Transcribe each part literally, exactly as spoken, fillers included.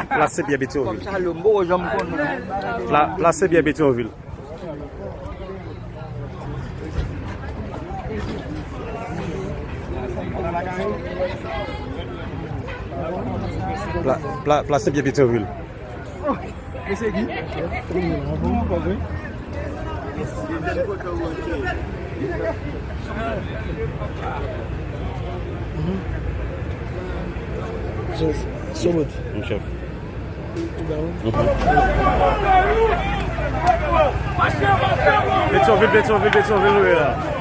Plas Senpyè Petyonvil. Pla- Plas Senpyè Petyonvil. Pla- pla- Plas Senpyè Petyonvil. Petyonvil, Petyonvil, Petyonvil, nou ye la.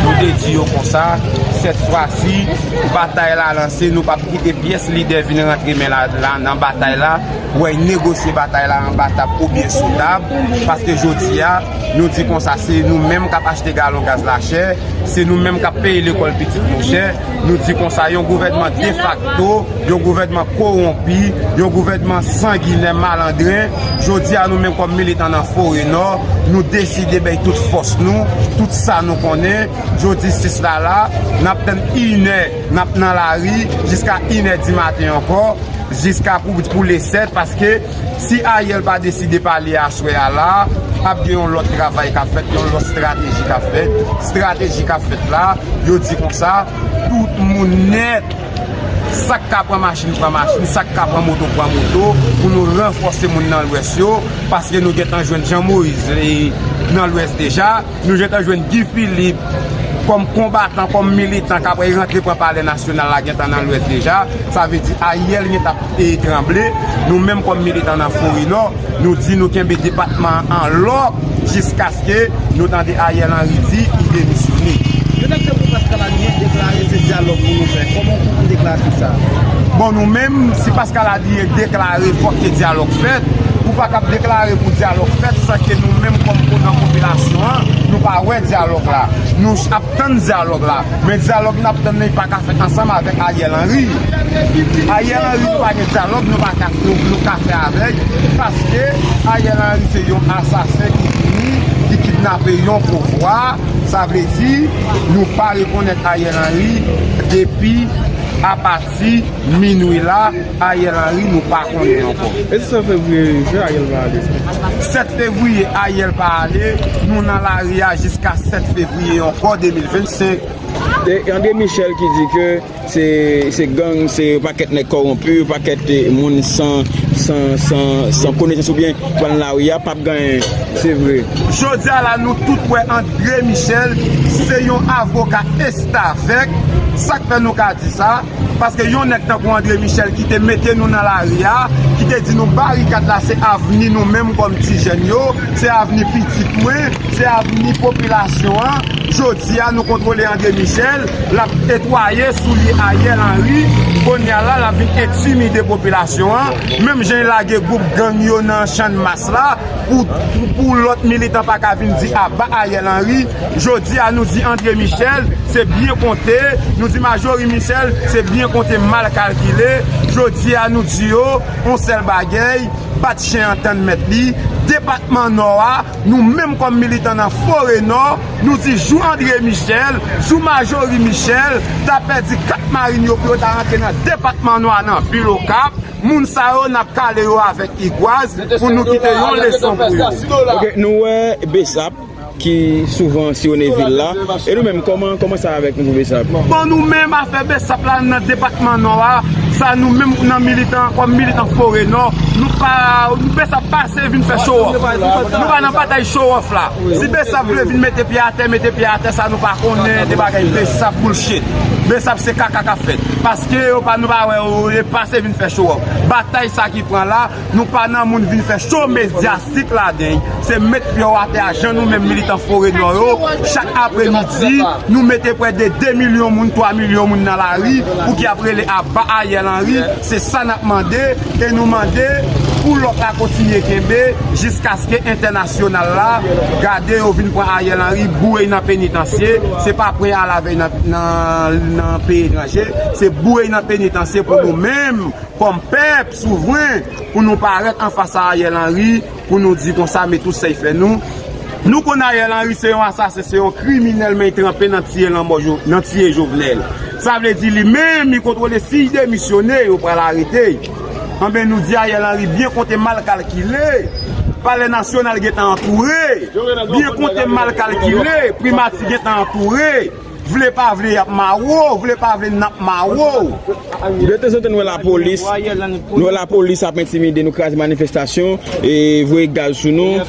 Nou te di yo konsa, sèt fwa si, batay la lanse, nou p ap kite pyès lidè vin rantre men la, la nan batay la, pou al negosye batay la anba tab oubyen sou tab, paske jodi a, nou di konsa, se nou menm k ap achte galon gaz la chè, se nou menm k ap peye lekòl pitit nou chè, nou di konsa, yon gouvènman defakto, yon gouvènman kowonpi, yon gouvènman sanginè, malandren. Jodi a, nou menm kòm militan nan Forè Nò, nou deside bay tout fòs nou, tout sa nou konnen. Jodi sis la la, n ap tann inè, n ap nan lari jiska inè di maten ankò, jiska pou, pou le sèt, paske si Ariel pa deside pale aswè a la, ap gen yon lòt travay k ap fèt, yon lòt estrateji k ap fèt. Estrateji k ap fèt la, yo di konsa, tout moun nèt, sa k ka pran machin, pran machin, sa k ka pran moto, pran moto, pou nou ranfòse moun nan Lwès yo, paske nou gentan jwenn Jean Moïse, e, nan Lwès deja. Nou gentan jwenn Guy Philippe kòm konbatan, kòm militan k ap rantre pran Palè Nasyonal la gentan nan Lwès deja. Sa vle di Ariel gentan ap, e, tranble. Nou menm kòm militan nan Forè Nò, nou di nou kenbe depatman an an lò jiskaske nou tande Ariel Henry di li demisyone. Yo t ap fè pou Pascal Adrien deklare se dyalòg pou nou fè. Kòman w konprann deklarasyon sa a? Bon, nou menm, si Pascal Adrien deklare fòk ke dyalòg fèt, ou pa kab deklare pou dyalòg fèt san ke nou menm kòm pou nan popilasyon an, nou pa wè dyalòg la. Nou ap tann dyalòg la. Men dyalòg n ap tann nan, li pa ka fèt ansanm avèk Ariel Henry. Ariel Henry, nou pa gen dyalòg, nou pa ka, nou, nou ka fè avèk, paske Ariel Henry se yon asasen ki vini, ki kidnape yon pouvwa. Sa vle di, nou pa rekonèt Ariel Henry depi apati minwi la, Ariel Henry, nou pa konnen ankò. E si sèt fevriye rive, Ariel pa ale? Sèt fevriye, Ariel pa ale, nou nan lari a jiska sèt fevriye ankò de mil vennsenk. E André Michel ki di ke se, se gang, se yon pakèt nèg kòwonpi, yon pakèt, eh, moun san, san, san, san konesans oubyen pran lari a, p ap gen anyen. Se vre. Jodi a la, nou tout wè André Michel se yon avoka estavèk. Sa k fè nou ka di sa? Paske yon nèg tankou André Michel ki te mete nou nan lari a, ki te di nou barikad la se avni nou menm kòm ti jèn yo, se avni pitit mwen, se avni popilasyon an. Jodi a, nou kontwole André Michel, l ap netwaye soulye Ariel Henry. Kounye a la, l ap vin entimide popilasyon an. Menm jan l lage gwoup gang yo nan Channmas la, pou, pou, pou lòt militan pa ka vin di aba Ariel Henry. Jodi a, nou di André Michel, se byen konte. Nou di Majorie Michel, se byen konte, mal kalkile. Jodi a, nou di yo, yon sèl bagay, bat chen an tann mèt li. Depatman Nò a, nou menm kòm militan nan Forè Nò, nou di jou André Michel, jou Majorie Michel ta pèdi kat marin yo pou yo ta rantre nan depatman Nò a nan vil Okap, moun sa yo n ap kale yo avèk igwaz pou nou kite yon leson pou yo. Ok, nou wè Bsap ki souvan siyone vil la. E nou menm, kòman, kòman sa avèk nou pou Bsap? Bon, nou menm, afè Bsap la nan depatman Nò a, Sa nou menm nan militan, kòm militan Forenò, nou pa, nou Bsap pase vin fè show off. Nou pa nan batay show off la. Si Bsap vle vin mete pye atè, mete pye atè, sa nou pa konnen de bagay Bsap, bullshit. Bsap se kaka k ap fèt. Paske yo pa, nou pa wè yo, yo pase vin fè show off. Batay sa ki pran la, nou pa nan moun vin fè show medyastik ladann. Se met pye w atè a, jan nou menm militan Forenò yo, chak apremidi, nou mete prè de de milyon moun, twa milyon moun nan lari, pou ki ap rele aba Ariel Henry. Se sa n ap mande, e nou mande pou lòk la kontinye kenbe jiskaske entènasyonal la gade yo vin pran Ariel Henry, boure nan penitansye. Se pa pran al avè nan, nan, nan peyi etranje, se boure nan penitansye pou nou menm, kòm pèp souvren, pou nou parèt anfas a Ariel Henry, pou nou di konsa, men tout sa y fè nou. Nou konn Ariel Henry se yon asasen, se yon kriminèl, men l tranpe nan tiye lanmò Jo-, nan tiye Jovenel. Sa vle di li menm, li kontwole si l demisyone, yo pral arete l. Anben, nou di Ariel Henry byen konte, mal kalkile. Palè Nasyonal gentan antoure. Byen konte, mal kalkile. Primati gentan antoure. Vle pa vle, y ap mare w. Vle pa vle, n ap mare w. De tanzantan, nou wè lapolis, nou wè lapolis ap entimide nou, kraze manifestasyon, e voye gaz sou nou.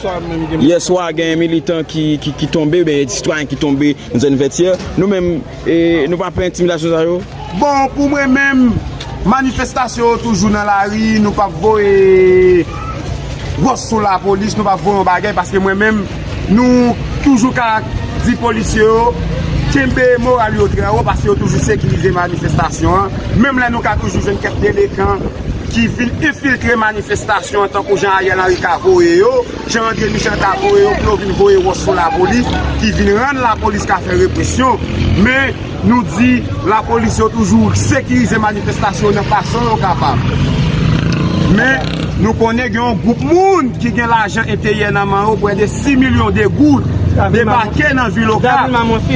Yè swa, gen militan ki, ki, ki tonbe, oubyen sitwayen ki tonbe nan zòn Vètyè. Nou menm, e, nou pa pè entimidasyon sa yo? Bon, pou mwen menm, manifestasyon yo toujou nan lari, nou p ap voye wòch sou lapolis, nou p ap voye yon bagay, paske mwen menm, nou toujou ka di polisye yo kenbe moral yo trè wo, paske yo toujou sekirize manifestasyon an. Menm lè nou ka toujou jwenn kèk delekan ki vin enfiltre manifestasyon an, tankou jan Ariel Henry ka voye yo, jan André Michel ka voye yo, pou yo vin voye wòch sou lapolis, ki vin rann lapolis ka fè represyon. Men, nou di lapolis yo toujou sekirize manifestasyon nan fason yo kapab. Men, nou konnen gen yon gwoup moun ki gen lajan enteryè nan men yo, prè de sis milyon de goud, debake nan vil Okap.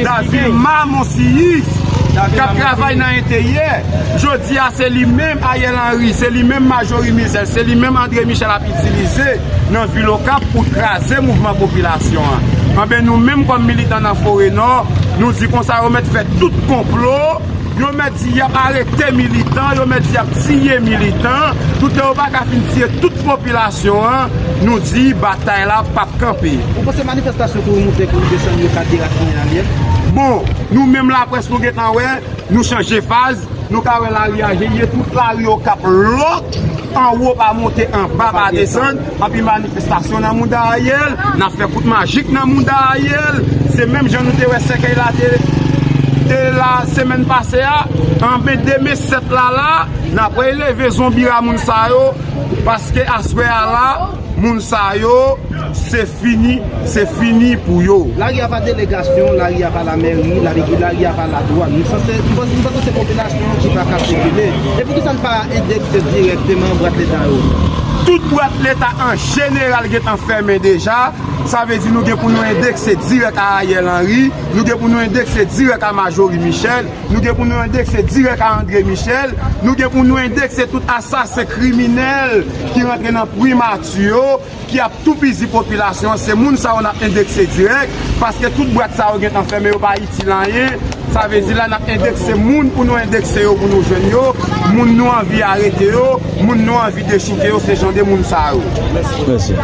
Davil Mamonsiyis, k ap travay nan enteryè. Jodi a, se li menm Ariel Henry, se li menm Marjorie Michel, se li menm André Michel ap itilize nan vil Okap pou kraze mouvman popilasyon an. Anben, nou menm kòm militan nan Forenò, nou di konsa, yo mèt fè tout konplo, yo mèt di y ap arete militan, yo mèt di y ap tiye militan, toutan yo pa ka fin tiye tout popilasyon an, nou di batay la p ap kanpe. Ou panse manifestasyon ki remonte, ki desann yo ka derasinen Ariel? Bon, nou menm laprès, nou gentan wè, nou chanje faz. Nou ka wè lari a, je ye, tout lari yo k ap lòk, anwo pa monte, anba pa desann, anpi manifestasyon nan mouda Ariel, n ap fè kout majik nan mouda Ariel. Se menm jan nou te wè sèkèy la te, te la semèn pase a, anben demen sèt la la, n ap releve zonbi a moun sa yo, paske aswè a la, moun sa yo, se fini, se fini pou yo. Lari a pa delegasyon, lari a pa lamèri, lari, lari a pa ladwàn. Nou sanse, nou panse, nou panse se popilasyon an ki pa ka sikile. E poukisa n pa endekse dirèkteman bwat leta yo? Tout bwat leta an jeneral gentan fèmen deja. Sa vle di nou gen pou nou endekse dirèk a Ariel Henry, nou gen pou nou endekse dirèk a Marjorie Michel, nou gen pou nou endekse dirèk a André Michel, nou gen pou nou endekse tout asasen kriminèl ki rantre nan primati yo, ki ap toupizi popilasyon an, se moun sa yo n ap endekse dirèk, paske tout bwat sa yo gentan fèmen, yo pa itil anyen. Sa vle di la n ap endekse moun pou nou endekse yo, pou nou jwenn yo, moun nou anvi arete yo, moun nou anvi dechouke yo, se jan de moun sa yo. Mèsi.